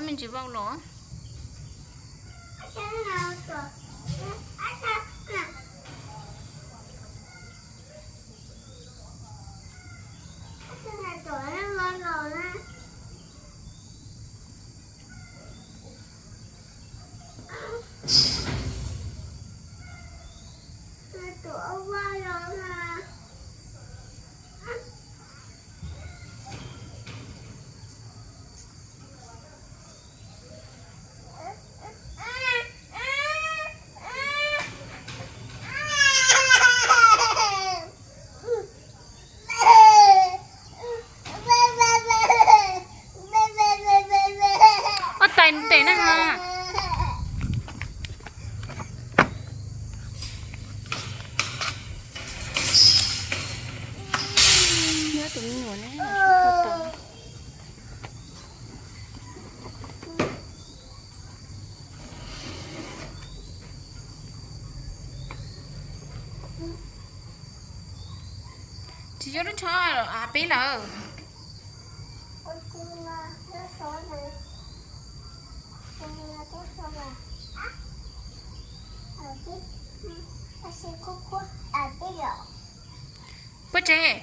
Me ntsis vau los. Ua tais ntev na ha. Nyob tus me nyuam ne. Tsis yog lub tsho av peb lawm. Puab tsev.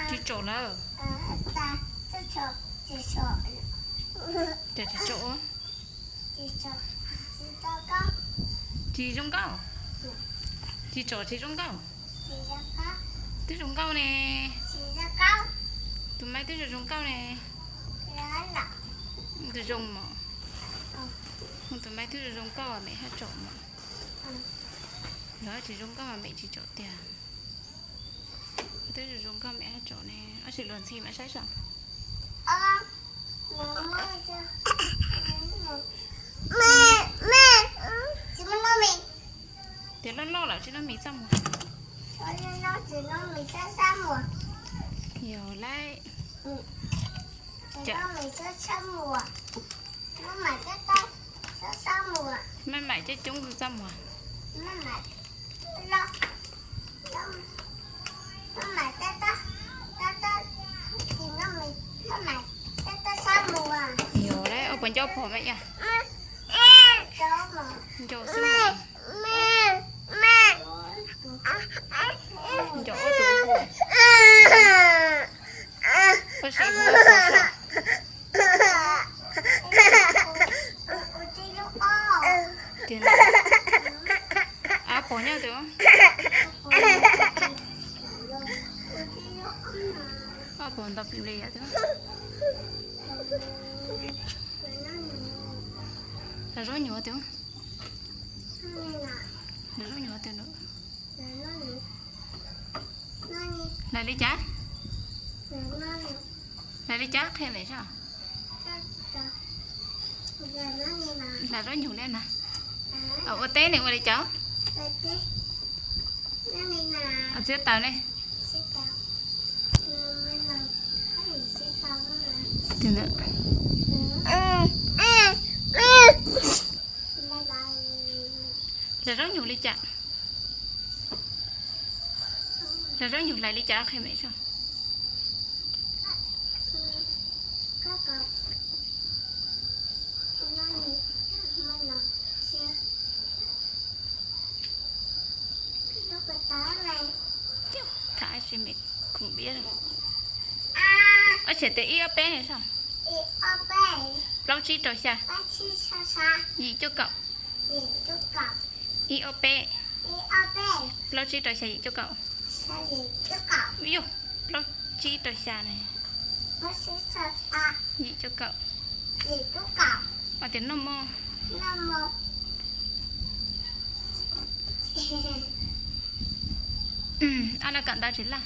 Tsis tsaum lawm. Cas tsis tsaum? Tsis zoo nkauj. Tsis tsaum tsis zoo nkauj. Twb zoo nkauj ne. Tus maiv twb zoo zoo nkauj ne. Tus zoo mos. Tus maiv twb zoo zoo nkauj mem haj tsaum mos. Yog tsis zoo nkauj mem tsis tsaum tiag. Twb zoo zoo nkauj mem haj tsaum ne. Ob sim luag ntxhi mam saib saib. Tias loj loj lawm tsis noj mis txaj muag. Yog lawm. Maj mam coob coob txaj muag. Yog lawm, ua puas nco phom me yog? Nco xwb. Nco ob tug. Ua si hu ua pog saib. Tiag, ob pog nyob twg? Ob pog nto pim li yam twg? Hlais zaub nyuam twg? Hlais zaub nyuam twg? Hlais li cas? Hlais li cas qhia mem saib. Hlais zaub nyuam li na. Ua teb ne ua li cas? Txiav taws ne. Hlais zaub nyuam li cas? Hlais zaub nyuam hlais li cas qhia mem saib. Tham sim mem khoom biab. Ob txhais tes ib ob peb saib. Plaub tsib rau xya. Yim cuaj kaum. Ib ob peb. Plaub tsib rau xya yim cuaj kaum. Yog, plaub tsib rau xya ne. Yim cuaj kaum. Os, tias noj mov. Ab, laj kawm ntawv tsis laj?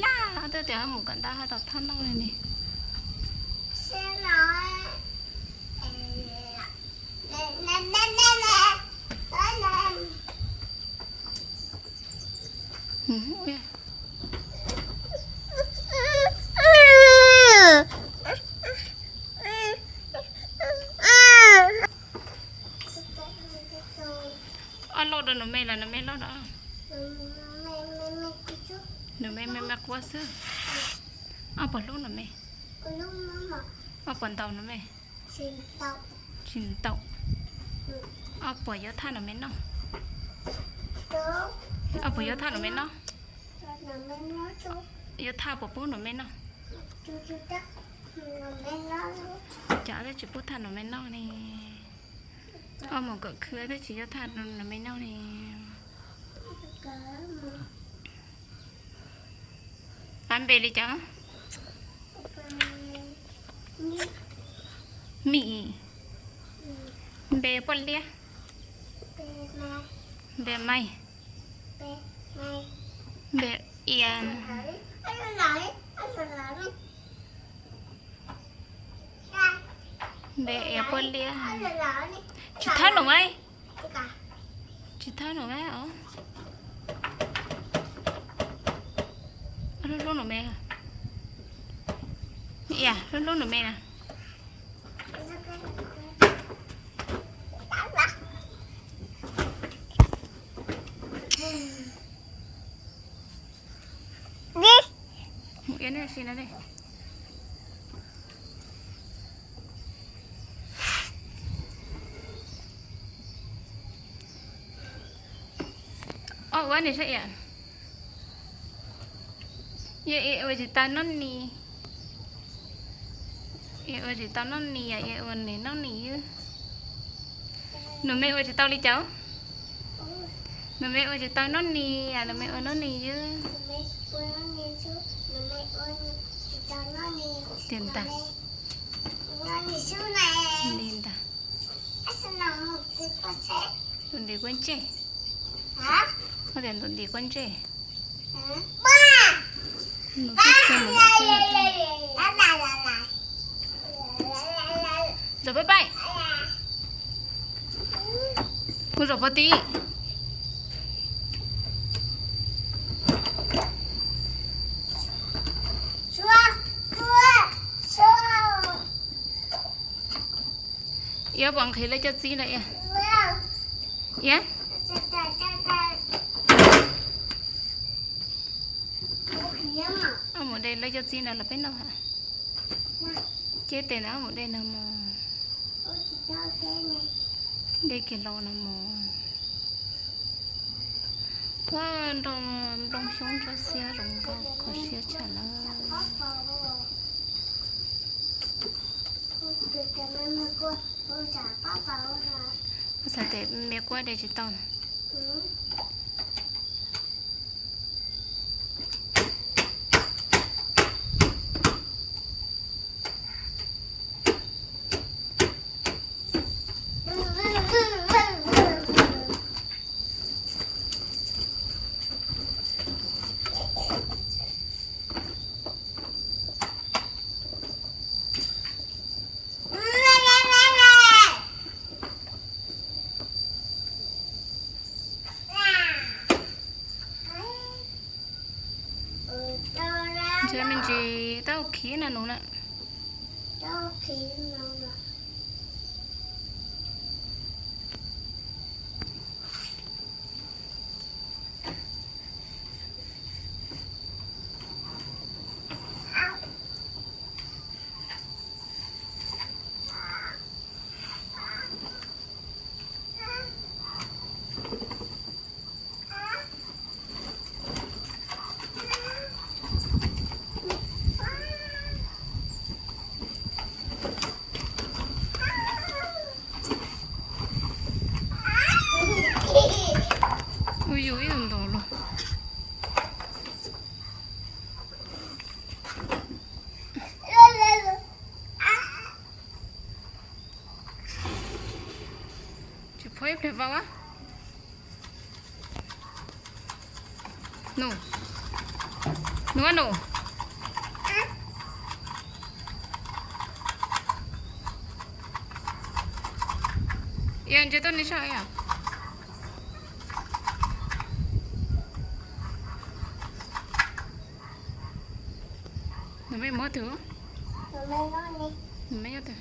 Laj, twb tias mus kawm ntawv ho tau thaj no li ne. Ob loj rau nus me los nus me loj rau? Nus me me me quab xwb. Ob puas hlub nus me? Ob puas ntaus nus me? Tsis ntaus. Ob puas yuav thaj nus me noj? Ob puas yuav thaj nus me noj? Yuav thaj puas pub nus me noj? Cov twb tsis pub thaj nus me noj ne. Ob mus kawm khw twb tsis yuav thaj nus me noj ne. Ab, npe li cas? Mim. Npe puaj liab. Npe Mai. Npe Ia. Npe Ia puaj liab. Tsis thawb nus me. Tsis thawb nus me os. Hlub hlub nus me. Ia, hlub hlub nus me na. Mus ia nej si no ne. Ob, ua ne saib ia. Yog ia ua tsis tau noj ni. Ia ua tsis tau noj ni, ia ua nws noj ni ywg. Nus me ua tsis tau li cas? Nus me ua tsis tau noj ni, nus me ua noj ni ywg. Tiag ntag. Li ntag. Ntuv ntiv quab ntsej. Ntuv ntiv quab ntsej. Zaum pab paib. Mus zaum pov tid. Iab puas nqhis lawv cov txiv lawm? Iab, mus de lawv cov txiv no los peb noj. Ceb tes ntawd mus de no mog. De kiag los no mog. Ua nrog nplooj xyoob ntsuab xiab zoo nkauj kho siab tshaj lawm. Xav tias me kuab de tsis tau na. Ntsia me ntsis tau khiv na nus na. Ua yus ib tug ntau los. Tsis phob ib pliag vau a. Nus, nus, nus. Ntsia tuaj ni saib. Nus me muab twg? Nus me nyob twg?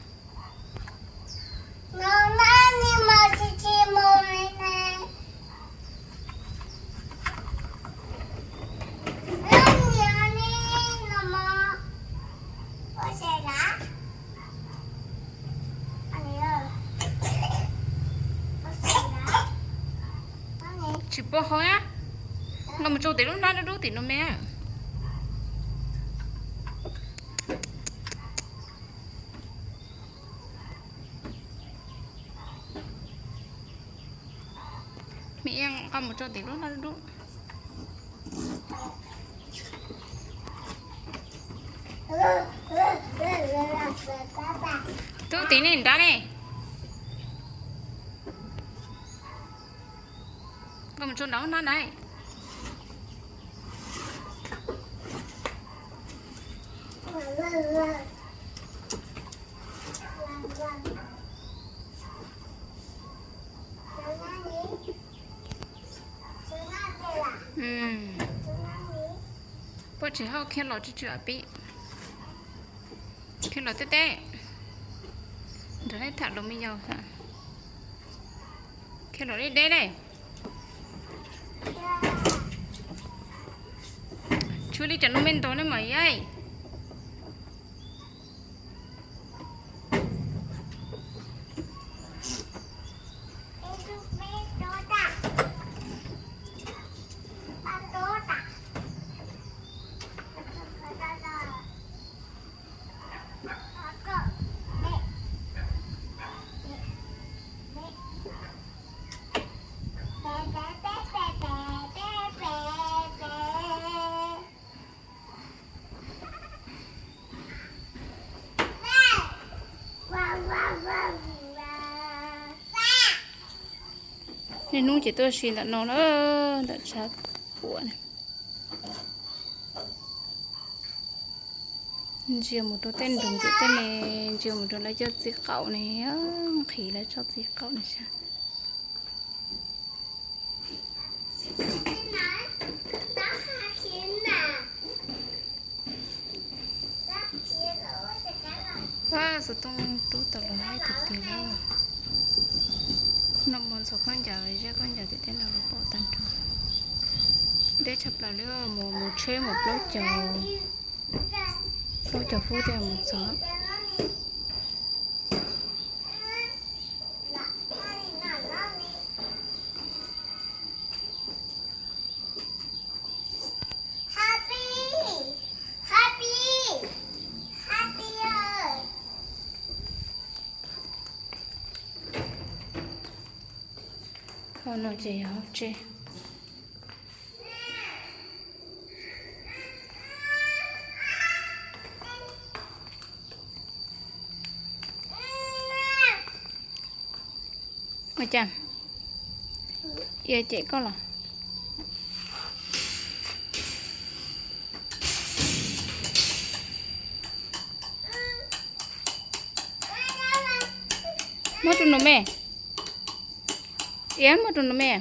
Tsis pom hauv na. Nqa mus tso tim lub hnab dub dub tim no me. Me Iab, nqa mus tso tim lub hnab dub dub. Twb tim nej nrad ne. Nqa mus tso nram lub hnab na. Poj tsis hauj khiav los tsis tsis pib. Khiav los teb teb. Nrog nej tham lus me yaus. Khiav los deb deb ne. Tshuav li cov nus me ntog ne mas yai. Niaj hnub ces tuaj si ntawm no na, ntawm tshav puam na. Ntsia mus rau tej nroog tim tej ne, ntsia mus rau lawv cov txiv qaum ne, nqhis lawv tsob txiv qaum ne saib. Xov tooj rub tau los haib tiag tiag li. Noj mov ntxhua khaub ncaws, ziab khaub ncaws tim tej no los pom tag nrho. Deb tshaj plaws li, mus mus tsheb mus plaub caug, plaub caug fub thiaj mus txog. Hauv no ces yog hauv tsev. Ua cas? Ia cem koj los? Muab rau nus me. Ia muab rau nus me.